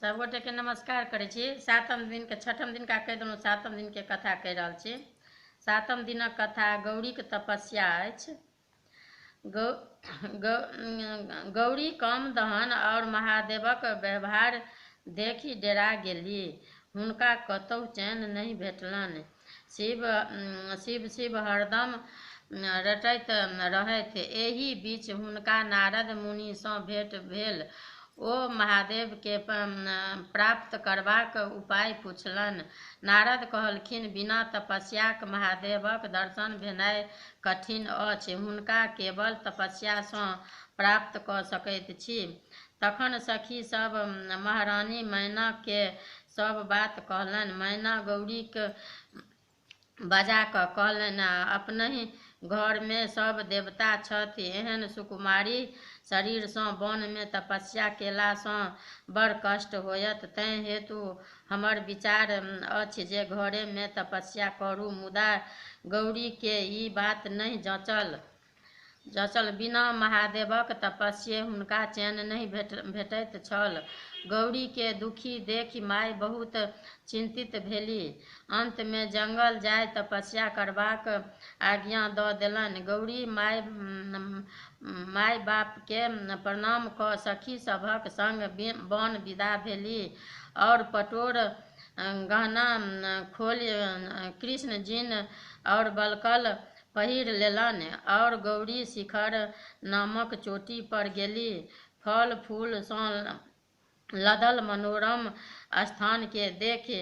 सबगोटेके नमस्कार करै छी। सातम दिनके, छठम दिनका कहि देलहुँ, सातम दिनके कथा कहि रहल छी। सातम दिनक कथा गौरीके तपस्या अछि। गौ गौरी काम दहन आओर महादेवक व्यवहार देखि डेरा गेली। हुनका कतहु चैन नहि भेटलनि। शिव शिव शिव हरदम रटैत रहथि। एहि बीच हुनका नारद मुनिसँ भेट भेल। ओ महादेवके प्राप्त करबाक उपाय पुछलनि। नारद कहलखिन, बिना तपस्याक महादेवक दर्शन भेनाइ कठिन अछि। हुनका केवल तपस्यासँ प्राप्त कऽ सकैत छी। तखन सखी सब महारानी मैनाके सब बात कहलनि। मैना गौरीके बजा कऽ कहलनि, अपनहि घरमे सब देवता छथि। एहन सुकुमारी शरीरसँ वनमे तपस्या केलासँ बड़ कष्ट होयत। तैं हेतु हमर विचार अछि जे घरेमे तपस्या करू। मुदा गौरीके ई बात नहि जँचल। बिना महादेवक तपस्ये हुनका चैन नहि भेटैत छल। गौरीके दुखी देखि माय बहुत चिन्तित भेली। अन्तमे जंगल जाय तपस्या करबाक आज्ञा दऽ देलनि। गौरी माय बापके प्रणाम कऽ सखी सभक संग वन विदा भेली आओर पटोर गहना खोलि कृष्ण जिन आओर बलकल पहिर लेलनि आओर गौरी शिखर नामक चोटी पर गेली। फल फूलसँ लदल मनोरम स्थानके देखि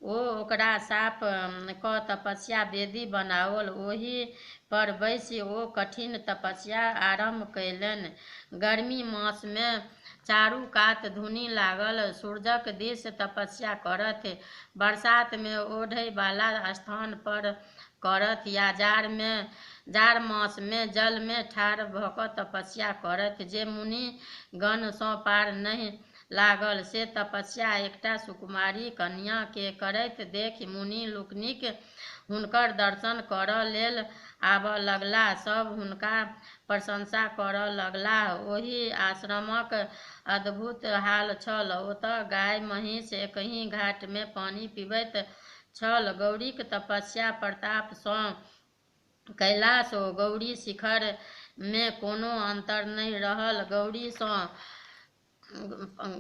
ओ ओकरा साफ कऽ तपस्या वेदी बनाओल। ओहि पर बैसि ओ कठिन तपस्या आरम्भ कयलनि। गर्मी मासमे चारू कात धुनी लागल सूरजक दिस तपस्या करथि। बरसातमे ओढ़यवला स्थान पर करथि या जाड़ मासमे जलमे ठाढ़ भऽ कऽ तपस्या करथि। जे मुनि गणसँ पार नहि लागल से तपस्या एकटा सुकुमारी कन्याके करैत देखि मुनि लोकनिक हुनकर दर्शन करऽ लेल आबऽ लगलाह। सब हुनका प्रशंसा करऽ लगलाह। ओहि आश्रमक अद्भुत हाल छल। ओतऽ गाय महींस एकहि घाटमे पानि पीबैत छल। गौरीक तपस्या प्रतापसँ कैलाश ओ गौरी शिखर मे कोनो अन्तर नहि रहल।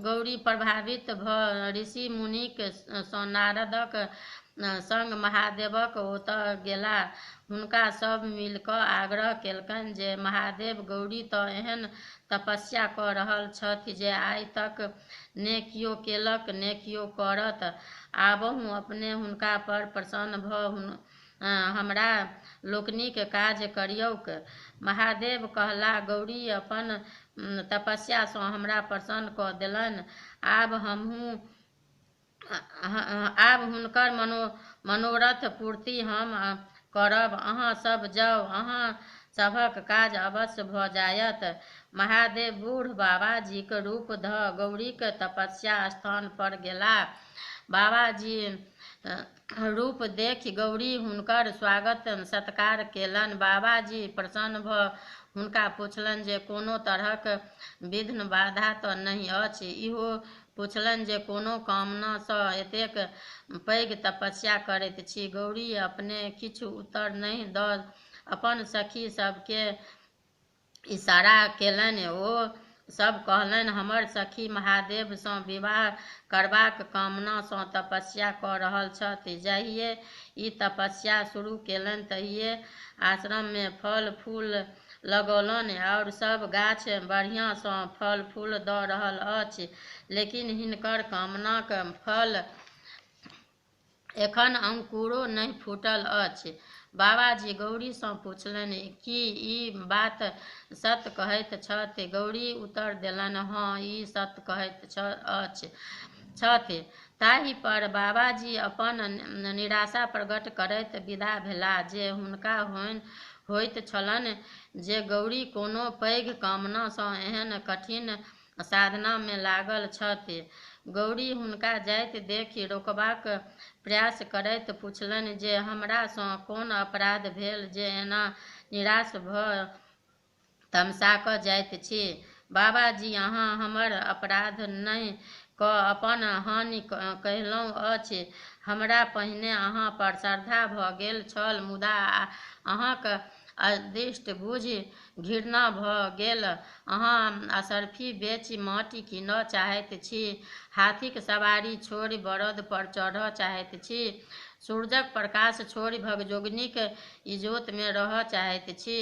गौरी प्रभावित भऽ ऋषि मुनिक सँ नारदक संग महादेवक ओतऽ गेला। हुनका सब मिलिकऽ आग्रह केलकनि जे महादेव, गौरी तऽ एहन तपस्या कऽ रहल छथि जे आइ तक ने कियो केलक ने कियो करत। आबहु अपने हुनका पर प्रसन्न भऽ हमरा लोकनिक काज करियौक। महादेव कहला, गौरी अपन तपस्यासँ हमरा प्रसन्न कऽ देलनि। आब हुनकर मनोरथ पूर्ति हम करब। अहाँ सब जाउ, अहाँ सभक काज अवश्य भऽ जायत। महादेव बूढ़ बाबाजीक रूप धऽ गौरीक तपस्या स्थान पर गेलाह। बाबाजी रूप देखि गौरी हुनकर स्वागत सत्कार केलनि। बाबाजी प्रसन्न भऽ हुनका पुछलनि जे कोनो तरहक विघ्न बाधा तऽ नहि अछि। इहो पुछलनि जे कोनो कामनासँ एतेक पैघ तपस्या करैत छी। गौरी अपने किछु उत्तर नहि दऽ अपन सखी सबके इशारा केलनि। ओ सब कहलनि, हमर सखी महादेवसँ विवाह करबाक कामनासँ तपस्या कऽ रहल छथि। जहिये ई तपस्या शुरू केलनि तहिये आश्रममे फल फूल लगौलनि आओर सब गाछ बढ़ियासँ फल फूल दऽ रहल अछि। लेकिन हिनकर कामनाक फल एखन अंकुरो नहि फूटल अछि। बाबाजी गौरीसँ पुछलनि, की ई बात सत्य कहैत छथि? गौरी उत्तर देलनि, हँ, ई सत्य कहैत छथि। ताहि पर बाबाजी अपन निराशा प्रकट करैत विदा भेलाह जे हुनका होइत छलनि जे गौरी कोनो पैघ कामनासँ एहन कठिन साधनामे लागल छथि। गौरी हुनका जाइत देखि रोकबाक प्रयास करैत पुछलनि जे हमरासँ कोन अपराध भेल जे एना निराश भऽ तमसा कऽ जाइत छी। बाबाजी, अहाँ हमर अपराध नहि कऽ अपन हानि कयलहुँ अछि। हमरा पहिने अहाँ पर श्रद्धा भऽ गेल छल, मुदा अहाँक अदृष्ट बुझि घृणा भऽ गेल। अहाँ अशर्फी बेचि माटि कीनऽ चाहैत छी, हाथीक सवारी छोड़ि बड़द पर चढ़ऽ चाहैत छी, सूरजक प्रकाश छोड़ि भगजोगनीक इजोतमे रहऽ चाहैत छी,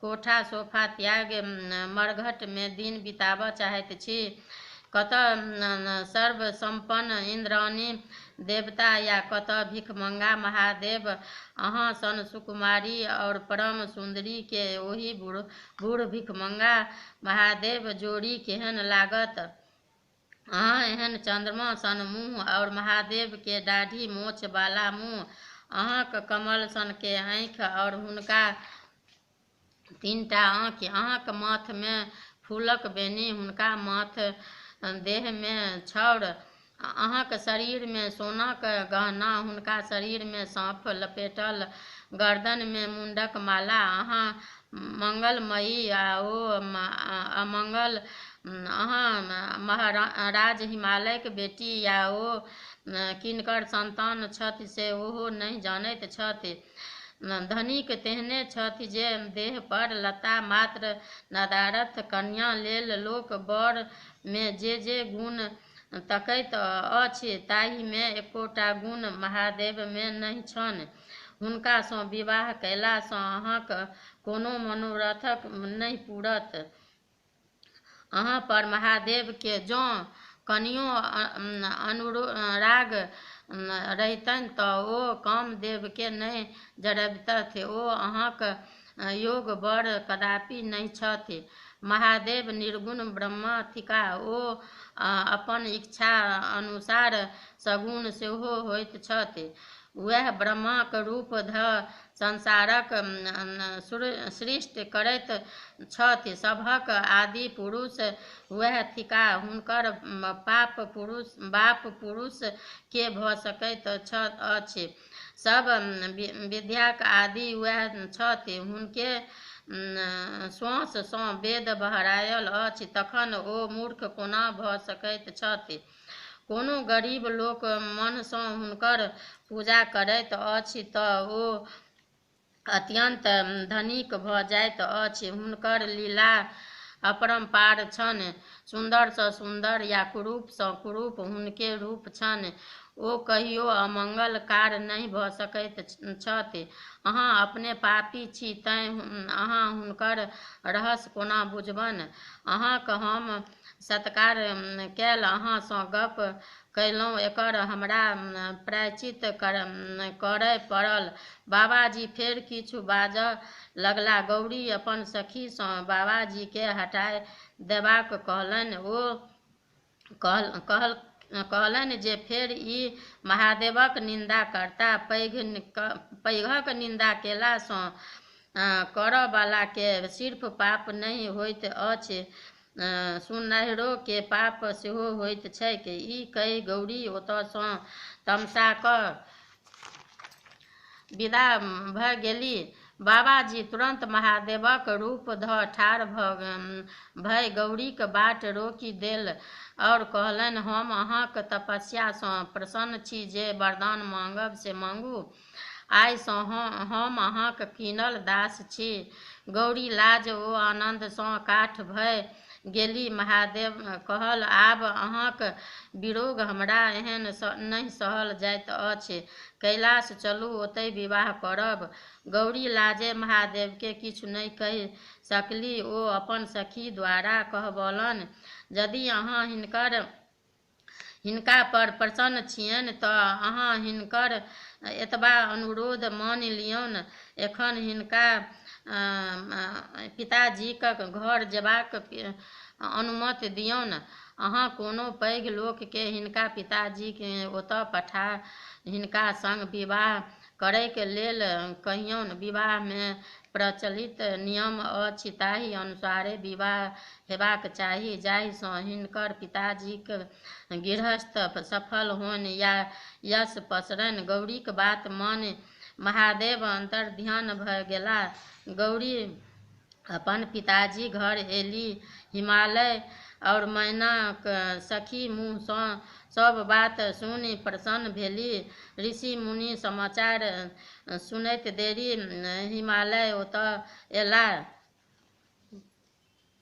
कोठा सोफा त्यागि मरघटमे दिन बिताबऽ चाहैत छी। कतऽ सर्वसम्पन्न इन्द्राणी देवता या कतऽ भिखमंगा महादेव! अहाँ सन सुकुमारि और परम सुन्दरी केँ ओहि बूढ़ भिखमंगा महादेवक जोड़ी केहन लागत? अहाँ एहन चन्द्रमा सन मुँह और महादेव के दाढ़ी-मोछ बाला मुँह! अहाँक कमल सन के आँखि और हुनका 3 टा आँखि! अहाँक माथ मे फूलक वेणी, हुनका माथ देह मे छाउर! अहाँक शरीर मे सोनाक गहना, हुनका शरीर मे साँप लपेटल गर्दन मे मुण्डक माला! अहाँ मंगलमयी आ ओ अमंगल! अहाँ महाराज हिमालयक बेटी या ओ किनकर सन्तान छथि से ओहो नहि जनैत छथि। धनिक तेहने छथि जे देह पर लत्ता मात्र नदारद। कन्या लेल लोक वर मे जे-जे गुण तकैत अछि ताहि मे एकोटा गुण महादेव मे नहि छनि। हुनका सँ विवाह कयला सँ अहाँक कोनो मनोरथ नहि पुरत। अहाँ पर महादेव केँ जँ कनियो अनुराग रहितनि त ओ कामदेव केँ नहि जरबितथि। ओ अहाँक योग्य वर कदापि नहि छथि। महादेव निर्गुण ब्रह्म थिकाह। ओ अपन इच्छानुसार सगुण सेहो होइत छथि। वैह ब्रह्माक रूप धऽ संसारक सृष्टि करैत छथि। सभक आदि पुरुष वैह थिकाह। हुनकर बाप पुरुष के भऽ सकैत अछि? सभ विद्याक आदि वैह छथि। हुनके श्वास सँ वेद बहरायल अछि, तखन ओ मूर्ख कोना भऽ सकैत छथि? कोनो गरीब लोक मन सँ हुनकर पूजा करैत अछि त ओ अत्यन्त धनिक भऽ जाइत अछि। हुनकर लीला अपरम्पार छनि। सुन्दर सँ सुन्दर या कुरूप सँ कुरूप हुनके रूप छनि। ओ कहियो अमंगलकार नहि भऽ सकैत छथि। अहाँ अपने पापी छी तैँ अहाँ हुनकर रहस्य कोना बुझबनि? अहाँक हम सत्कार कयल, अहाँ सँ गप्प कयलहुँ, एकर हमरा प्रायश्चित करय पड़ल। बाबाजी फेर किछु बाजऽ लगलाह। गौरी अपन सखी सँ बाबाजी केँ हटा देबाक कहलनि। ओ कहलनि जे फेर ई महादेवक निन्दा करताह। पैघक निन्दा केला सँ करऽ बला केँ सिर्फ पाप नहि होइत अछि, सुननिहारो केँ पाप सेहो होइत छैक। ई कहि गौरी ओतय सँ तमसा कऽ विदा भऽ गेलीह। बाबाजी तुरन्त महादेवक रूप धऽ ठाढ़ भऽ गौरीक बाट रोकि देल और कहलनि, हम अहाँक तपस्या सँ प्रसन्न छी। जे वरदान माँगब से माँगू। आइ सँ हम अहाँक कीनल दास छी। गौरी लाज ओ आनन्द सँ काठ भऽ गेलीह। महादेव कहल, आब अहाँक वियोग हमरा एहन नहि सहल जाइत अछि। कैलास चलू, ओतहि विवाह करब। गौरी लाजे महादेव केँ किछु नहि कहि सकलीह। ओ अपन सखी द्वारा कहबौलनि, यदि अहाँ हिनका पर प्रसन्न छियनि त अहाँ हिनकर एतबा अनुरोध मानि लियौन। एखन हिनका पिताजीक घर जेबाक अनुमति दियौन। अहाँ कोनो पैघ लोक केँ हिनका पिताजीक ओतय पठा हिनका संग विवाह करैक लेल कहियौन। विवाह मे प्रचलित नियम अछि ताहि अनुसारे विवाह हेबाक चाही, जाहि सँ हिनकर पिताजीक गृहस्थी सफल होनि आ यश पसरनि। गौरीक बात मानि महादेव अन्तर्ध्यान भऽ गेलाह। गौरी अपन पिताजी घर एली। हिमालय और मैनाक सखी मुँह सँ सब बात सुनि प्रसन्न भेली। ऋषि मुनि समाचार सुनैत देरी हिमालय ओतऽ एला।